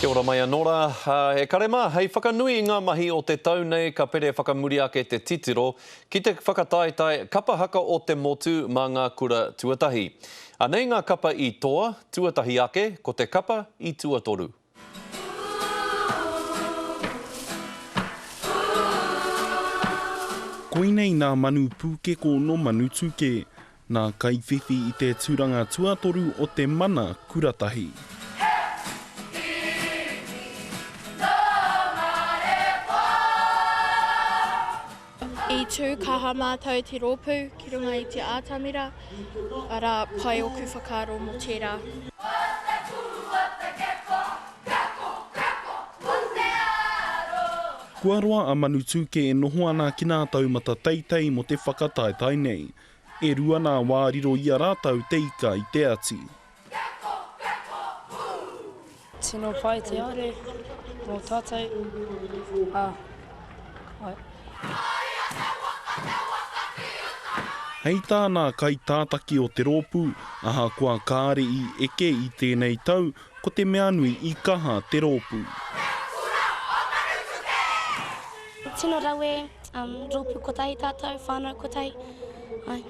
Kia ora mai anō rā. E kare mā, hei whakanui i ngā mahi o te tau nei ka pere whakamuri ake te titiro ki te whakataetae kapa haka o te motu mā ngā kura tuatahi. Anei ngā kapa i toa, tuatahi ake, ko te kapa i tuatoru. Koinei nā Manu Pūkeko nō Manutūkē, nā Kaiwhiwhi i te tūranga tuatoru o te Mana Kuratahi. I tū kaha mātou te rōpū ki runga i te ātamira, arā, pai oku whakaaro mō tērā. Kua roa a Manutūkē e noho ana ki nā taumata teitei mō te whakataetae nei. E rua nā wā riro i a rātou te ika i te ati. Tino pai te haere mō tātou, ā, āe. Hei tā nā kaitātaki o te rōpū, ahakoa kāre i eke i tēnei tau, ko te mea nui i kaha te rōpū. Tino rawe, rōpū kotahi tātou, whānau kotahi, āe.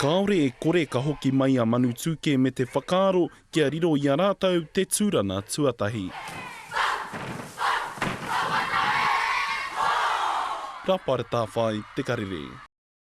Kāore e kore ka hoki mai a Manutūkē me te whakaaro kia riro i a rātou te tūrana tuatahi. Rapare Tāwhai, Te Karere.